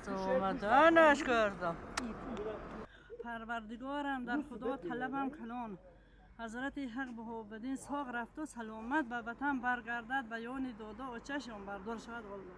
Омаданаш кардам. Парвардигорам, дар Худо талабам калон, Ҳазрати Ҳақ Баҳобиддин соғ рафту саломат ба ватан баргардад, баёни дода очашон бардор шавад. Валло.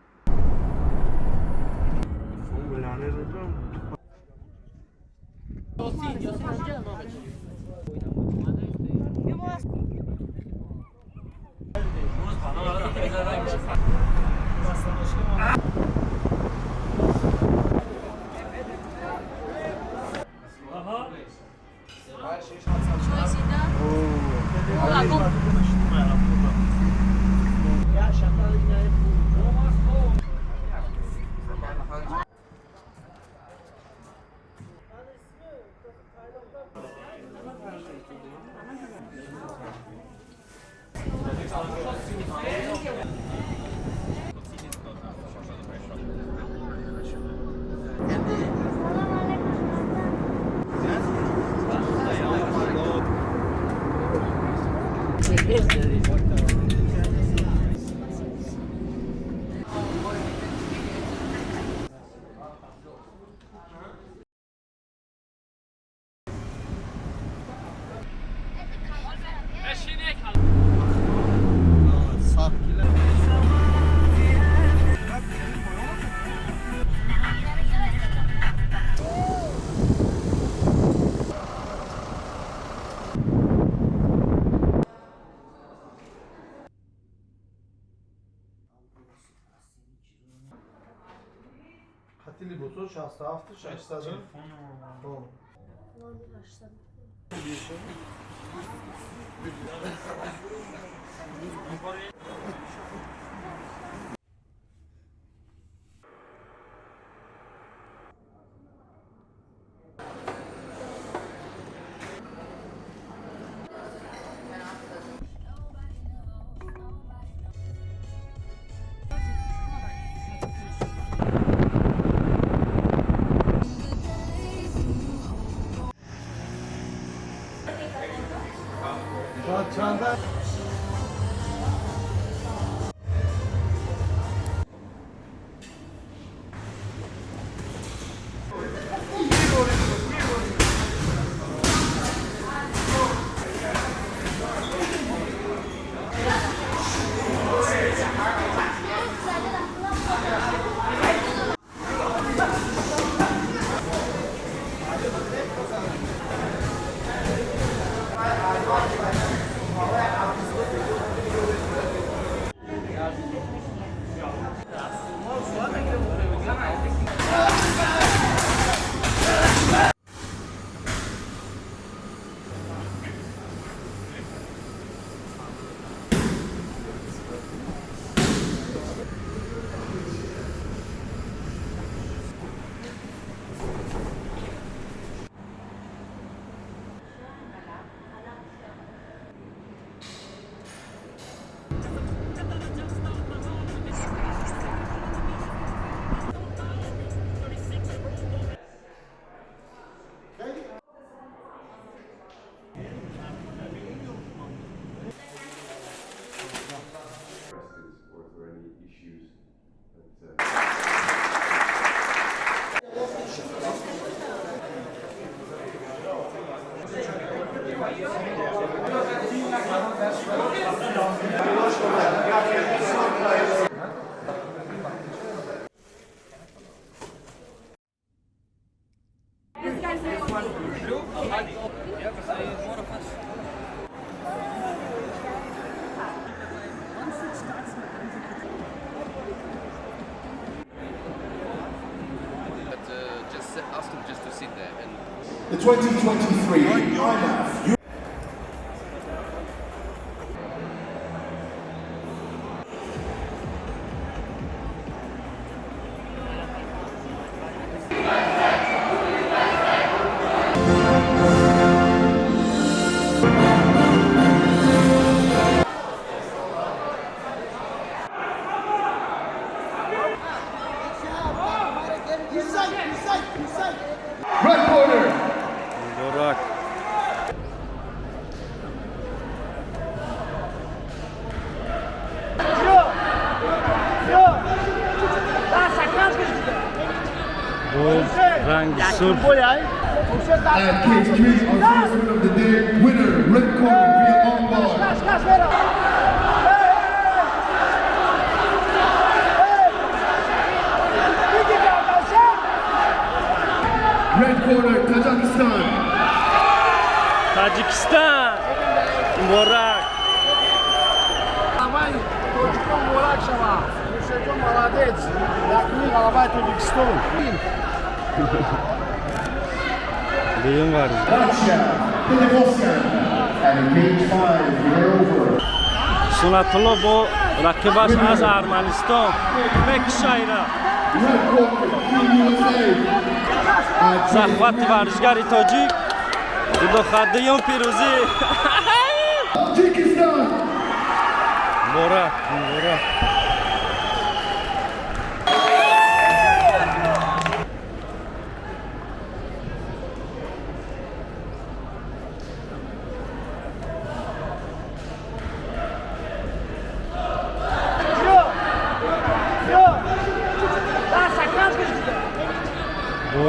Қатили бутун 67 600. Чанда. Or if there are any issues that. But just ask him just to sit there and The 2023 IMAF Red corner. Бо ранги сурх. At cage 3, our first win of the day, winner, red corner via armbar. Red corner, Tajikistan. Тоҷикистон, муборак! Ғалабаи тоҷикон муборак шавад. Хуршедҷон молодец. Якумин ғалабаи Тоҷикистон. Дуюм варзиш. Racha Tadevosyan. And in cage 5, we're over. Сунатулло бо рақибаш аз Арманистон мекушайра. Red corner, Team USA. At cage Захвати варзишгари тоҷик, худохоҳ, дуюм пирӯзӣ. Tajikistan. Муборак, муборак! Бо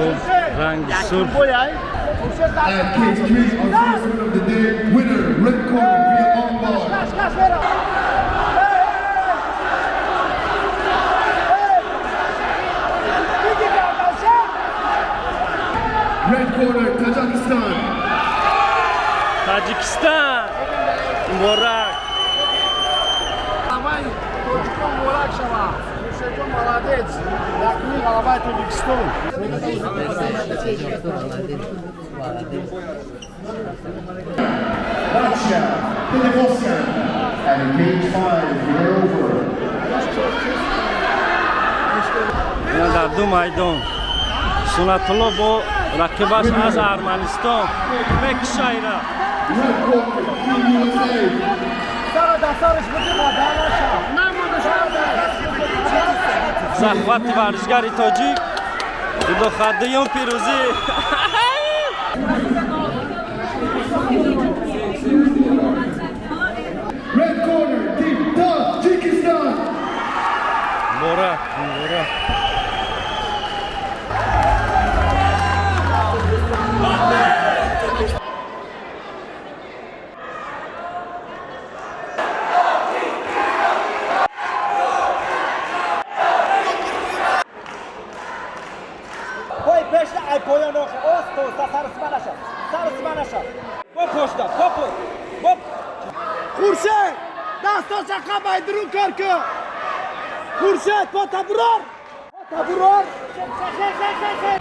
ранги сурх. At cage 3, our first win of the day, winner, red corner via armbar. Red corner, Tajikistan. Тоҷикистон, муборак! Ғалабаи тоҷикон муборак шавад. Хуршедҷон молодец. Якумин ғалабаи Тоҷикистон. Racha Tadevosyan. And in cage 5, we're over. Ина дар ду майдон Сунатулло бо рақибаш аз Арманистон мекушайра. Red corner, Team USA. Захвати варзишгари тоҷик, худохоҳ, дуюм пирӯзӣ. Red corner, Team Tajikistan. Муборак, муборак! Пой пешта ай поён охе осто сарсма наша, сарсма наша, бо пошта бо по бо. Хуршед, дасташа қабай дурун кор кун. Хуршед, по табурор, по табурор. Хе хе хе хе.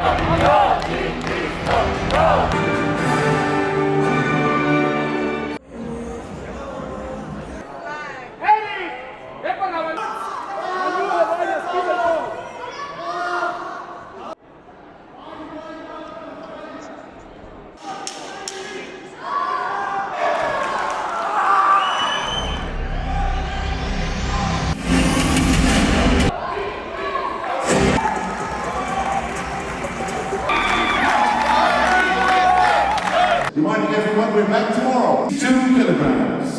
Reminding everyone we're back tomorrow. 2 kilograms.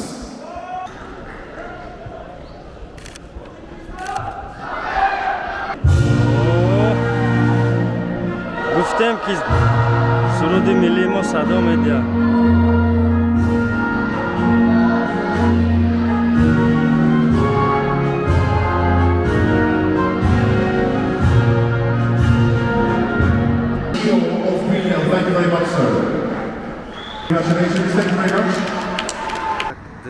Гуфтем, ки суруди миллии мо садо медиҳад. CEO of PL. Thank you very much, sir. Congratulations. Thank you very much. Д.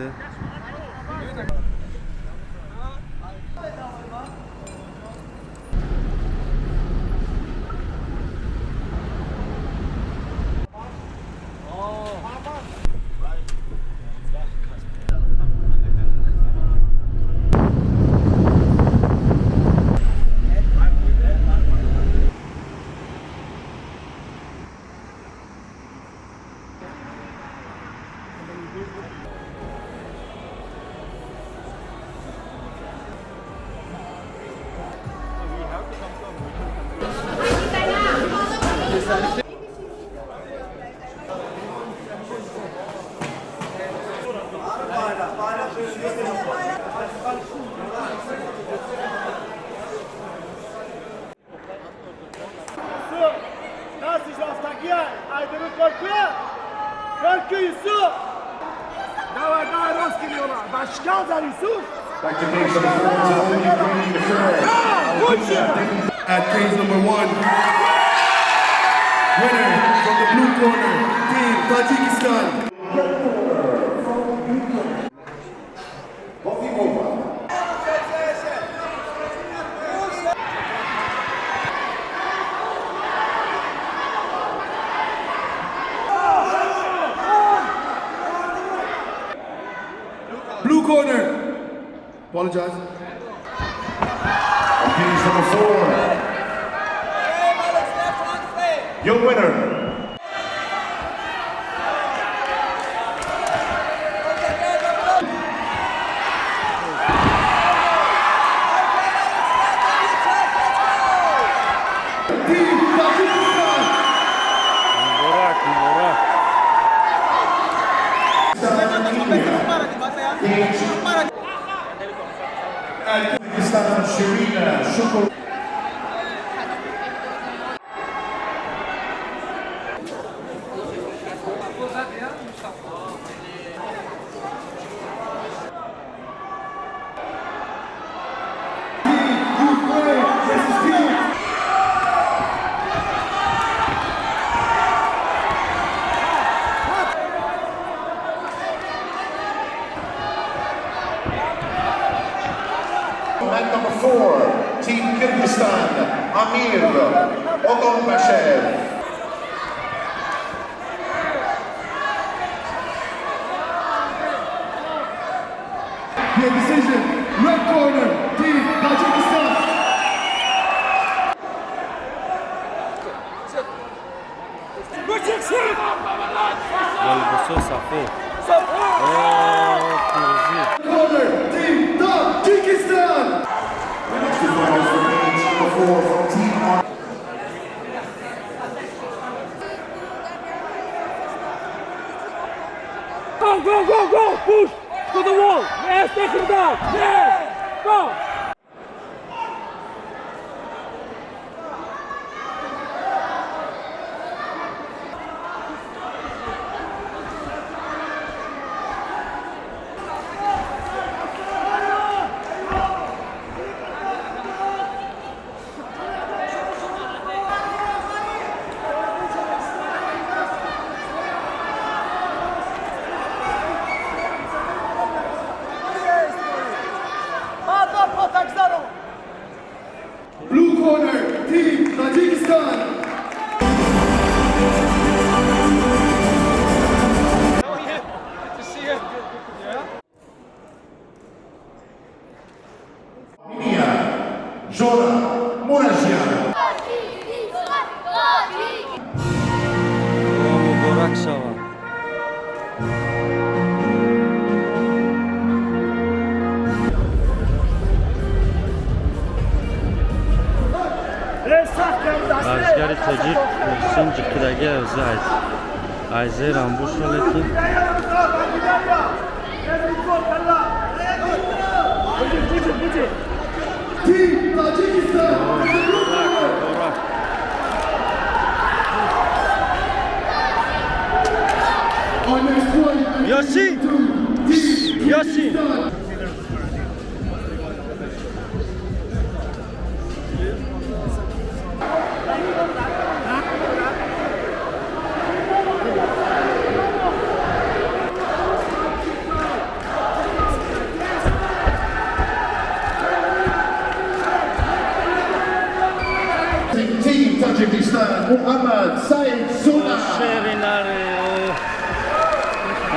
Ку Юсуф. Давай, давай, рост гириёна. Ба шикан зад Юсуф. Back to cage number four to all Ukrainian affairs. At cage number one, winner from the blue corner, Team Tajikistan. Blue corner. Apologize. Cage number four. Your winner. Team Tajikistan. Муборак, муборак. Cage. At Kyrgyzstan, Shirina Shukur. Team Ukraine versus Team At number four, Team Kyrgyzstan, Amir Ogonbashev. Via decision. Red corner, Team Tajikistan. Бо либосҳои сафед. О, пирӯзӣ. Corner, Team Tajikistan. The next two fighters from cage number four from Team Ar- Go, go, go, go! Push to the wall! Yes, take him down! Yes! Go! Баъдо потак заро. Blue corner, Team Tajikistan. Armenia, Jora Murajian. О, муборак шавад. Варзишгари тоҷик Муҳсин ҷиқидаги аз айзерам бошад, лекин Team Tajikistan from the blue corner. Муборак. Our next fight at Yoshi! two, Team Yoshi! Kyrgyzstan. Team Tajikistan, Muhammad Said Suna. Шери нари,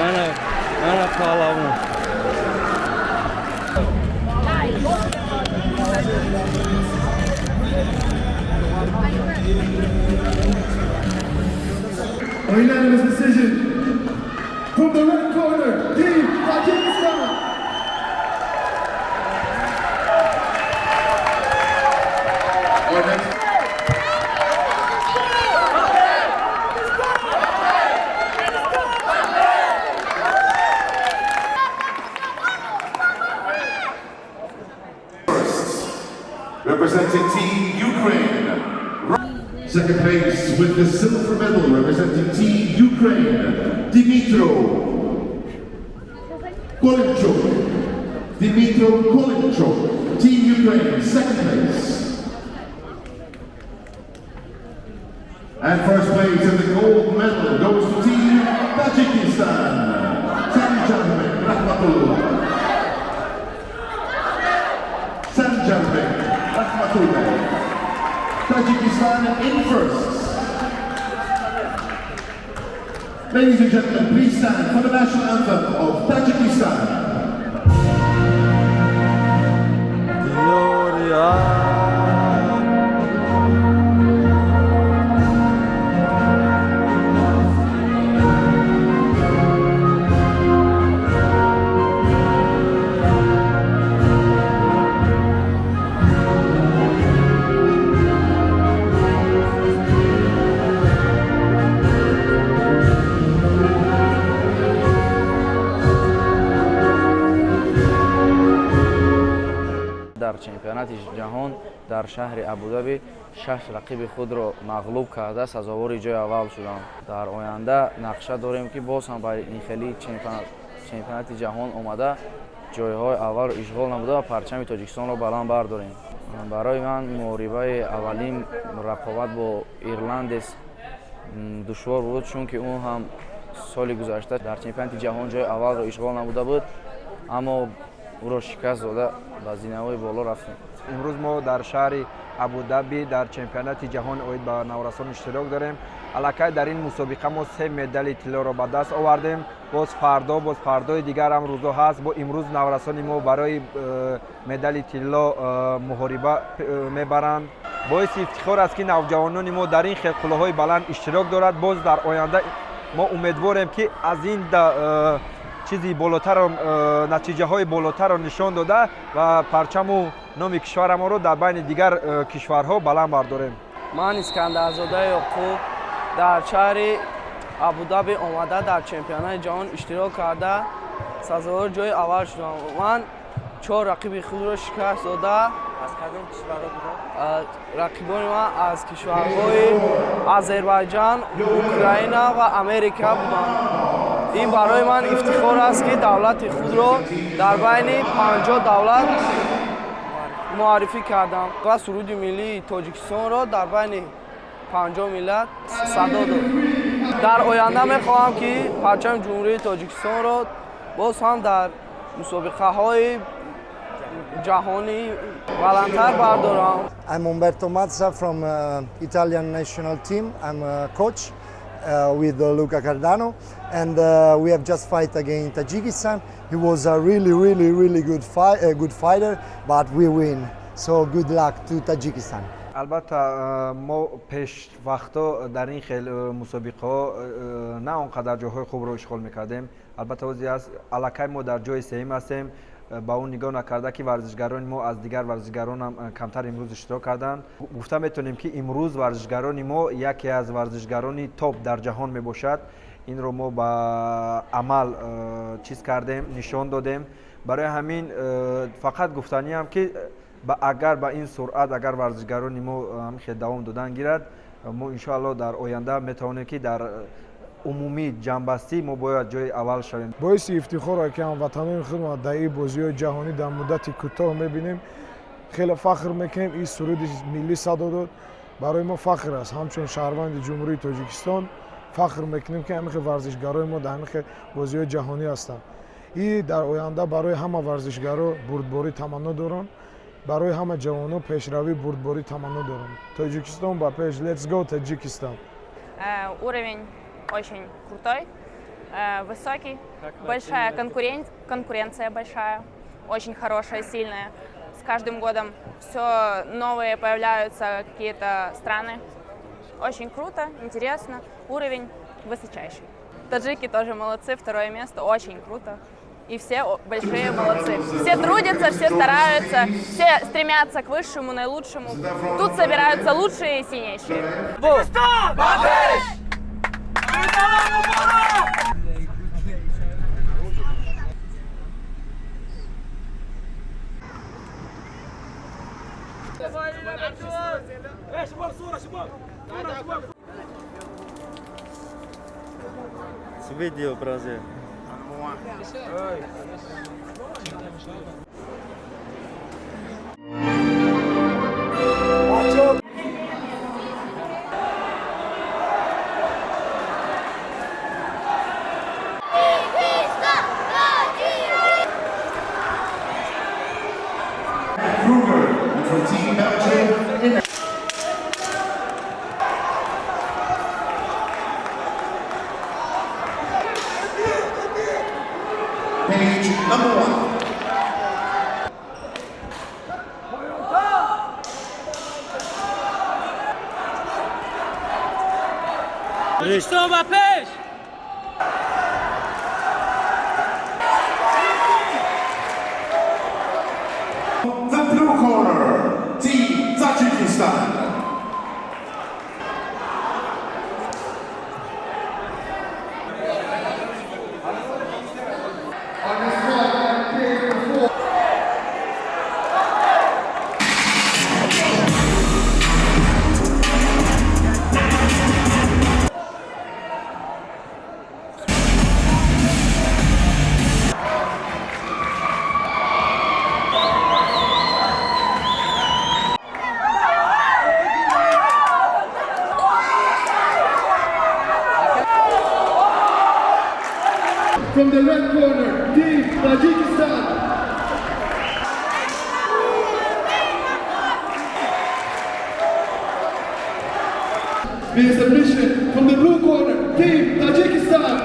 ана, ана паҳлавон. A unanimous decision from the red corner, Team Tajikistan. Our next First, representing Team Ukraine. Second place with the silver medal representing Team Ukraine, Dmitro Kolinchuk. Dmitro Kolinchuk, Team Ukraine, second place. And first place in the gold medal goes to Team Tajikistan, Sanjarbek Rahmatullah. Sanjarbek Rahmatullah. Tajikistan in first. Ladies and gentlemen, please stand for the national anthem of Tajikistan. Диёри. Дар чемпионати ҷаҳон дар шаҳри Абудаби шаш рақиби худро мағлуб карда, сазовори ҷои аввал шудам. Дар оянда нақша дорем, ки боз ҳам ба ин хели чемпионати ҷаҳон омада, ҷойҳои аввалро ишғол намуда ва парчами Тоҷикистонро баланд бардорем. Барои ман муҳорибаи аввалин рақобат бо ирландес душвор буд, чунки ӯ ҳам соли гузашта дар чемпионати ҷаҳон ҷои аввалро ишғол намуда буд, аммо ӯро шикаст дода, ба зинаҳои боло рафтем. Имрӯз мо дар шаҳри Абудаби дар чемпионати ҷаҳон оид ба наврасон иштирок дорем. Аллакай дар ин мусобиқа мо се медали тиллоро ба даст овардем. Боз фардо, боз фардои дигар ҳам рӯзо ҳаст. Бо имрӯз наврасони мо барои медали тилло муҳориба мебаранд. Боиси ифтихор аст, ки навҷавонони мо дар ин хел қуллаҳои баланд иштирок дорад. Боз дар оянда мо умедворем, ки аз ин чизи болотарро, натиҷаҳои болотарро нишон дода ва парчаму номи кишварамонро дар байни дигар кишварҳо баланд бардорем. Ман Искандарзода Ёқуб, дар шаҳри Абудаби омада, дар чемпионати ҷаҳон иштирок карда, сазовори ҷои аввал шудам. Ман чор рақиби худро шикаст дода. Аз кадом кишварҳо буданд? Рақибони ман аз кишварҳои Озарбойҷон, Украина ва Америка буданд. Ин барои ман ифтихор аст, ки давлати худро дар байни 50 давлат муаррифӣ кардам ва суруди миллии Тоҷикистонро дар байни 50 миллат садо дод. Дар оянда мехоҳам, ки парчами Ҷумҳурии Тоҷикистонро боз ҳам дар мусобиқаҳои ҷаҳонӣ баландтар бардорам. I'm Umberto Mazza from Italian national team. I'm a coach with Luca Cardano, and we have just fight against Tajikistan. He was a really, really, really good fighter, but we win. So good luck to Tajikistan. Албатта, мо пешвақтҳо дар ин хел мусобиқаҳо на он қадар ҷойҳои хубро ишғол мекардем. Албатта, ҳозир аст, аллакай мо дар ҷои сеюм ҳастем, ба он нигоҳ накарда, ки варзишгарони мо аз дигар варзишгаронам камтар имрӯз иштирок карданд. Гуфта метавонем, ки имрӯз варзишгарони мо яке аз варзишгарони топ дар ҷаҳон мебошад. Инро мо ба амал чиз кардем, нишон додем. Барои ҳамин фақат гуфтаниам, ки агар ба ин суръат, агар варзишгарони мо ҳамин хел давом додан гирад, мо иншоалло дар оянда метавонем, ки дар умумӣ ҷамъбастӣ мо бояд ҷои аввал шавем. Боиси ифтихоре, ки ҳамватанони худро дар ин бозиҳои ҷаҳонӣ дар муддати кӯтоҳ мебинем. Хеле фахр мекунем. Ин суруди миллӣ садо дод, барои мо фахр аст. Ҳамчун шаҳрванди Ҷумҳурии Тоҷикистон фахр мекунем, ки ҳамин хел варзишгарои мо дар ҳамин хел бозиҳои ҷаҳонӣ ҳастанд. И дар оянда барои ҳама варзишгаро бурдборӣ таманно дорам, барои ҳама ҷавонон пешравӣ, бурдборӣ таманно дорам. Тоҷикистон ба пеш! Let's go, Tajikistan! Уровень очень крутой, высокий, большая конкуренция большая, очень хорошая, сильная. С каждым годом все новые появляются какие-то страны. Очень круто, интересно, уровень высочайший. Таджики тоже молодцы, второе место, очень круто. И все большие молодцы. Все трудятся, все стараются, все стремятся к высшему, наилучшему. Тут собираются лучшие и сильнейшие. Тоҷикистон! Ба пеш! Муборак! Видео, Бразил. Kruger and from Team Belgium in page number 1. Тоҷикистон ба пеш! The blue corner, Team Tajikistan. From the red corner, Team Tajikistan. The submission from the blue corner, Team Tajikistan.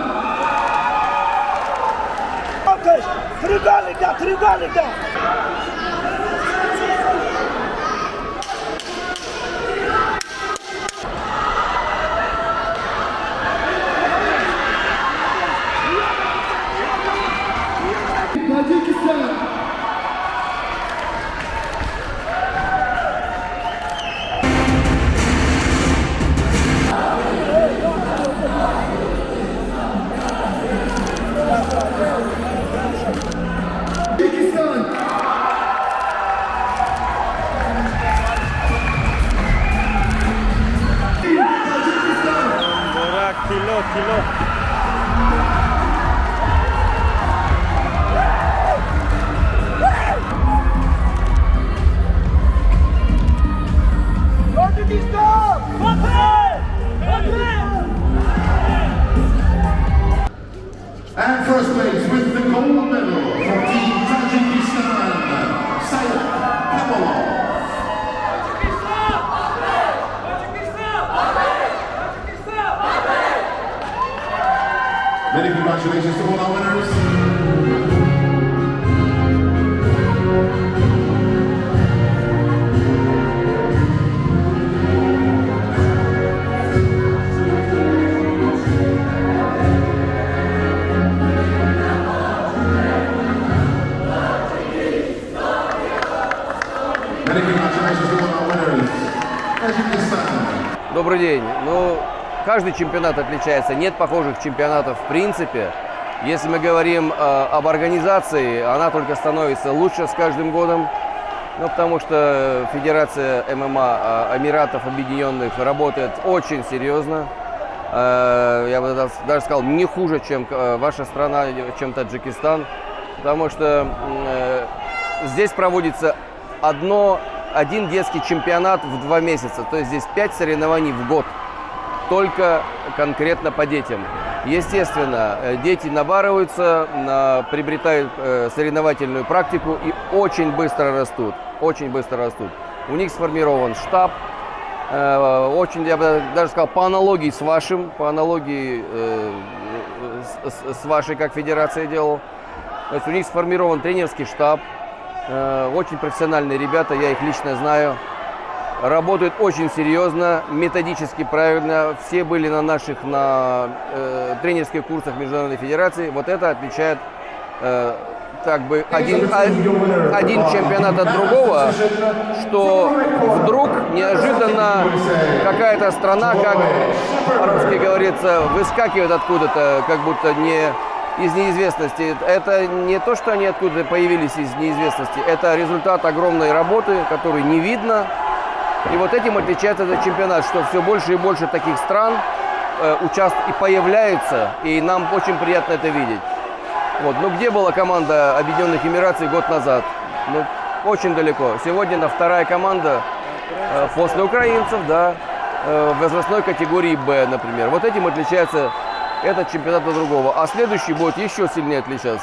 Треугольник, да, треугольник, да. Tajikistan. Tajikistan. Муборак, тилло, тилло. Тоҷикистон! Ба пеш! Ба пеш! And first place with the gold medal from Team Tajikistan, Sayed Kamalov. Many congratulations to all our winners. Many congratulations to all our winners. Tajikistan. Добрый день. Ну, каждый чемпионат отличается. Нет похожих чемпионатов в принципе. Если мы говорим об организации, она только становится лучше с каждым годом. Ну, потому что Федерация ММА Эмиратов Объединенных работает очень серьезно. Я бы даже сказал, не хуже, чем ваша страна, чем Таджикистан. Потому что здесь проводится один детский чемпионат в 2 месяца. То есть здесь 5 соревнований в год. Только конкретно по детям. Естественно, дети набарываются, приобретают соревновательную практику и очень быстро растут. Очень быстро растут. У них сформирован штаб. Очень, я бы даже сказал, по аналогии с вашим, по аналогии с вашей, как федерация делала. То есть у них сформирован тренерский штаб. Очень профессиональные ребята, я их лично знаю. Работают очень серьезно, методически правильно. Все были на наших тренерских курсах Международной Федерации. Вот это отличает так бы один чемпионат от другого, что вдруг неожиданно какая-то страна, как по-русски говорится, выскакивает откуда-то, как будто не из неизвестности. Это не то, что они откуда-то появились из неизвестности, это результат огромной работы, которую не видно, И вот этим отличается этот чемпионат, что все больше и больше таких стран участвуют и появляются, и нам очень приятно это видеть. Вот. Ну где была команда Объединенных Эмиратов год назад? Ну, очень далеко. Сегодня на вторая команда после украинцев, да, в возрастной категории Б, например. Вот этим отличается этот чемпионат от другого. А следующий будет еще сильнее отличаться.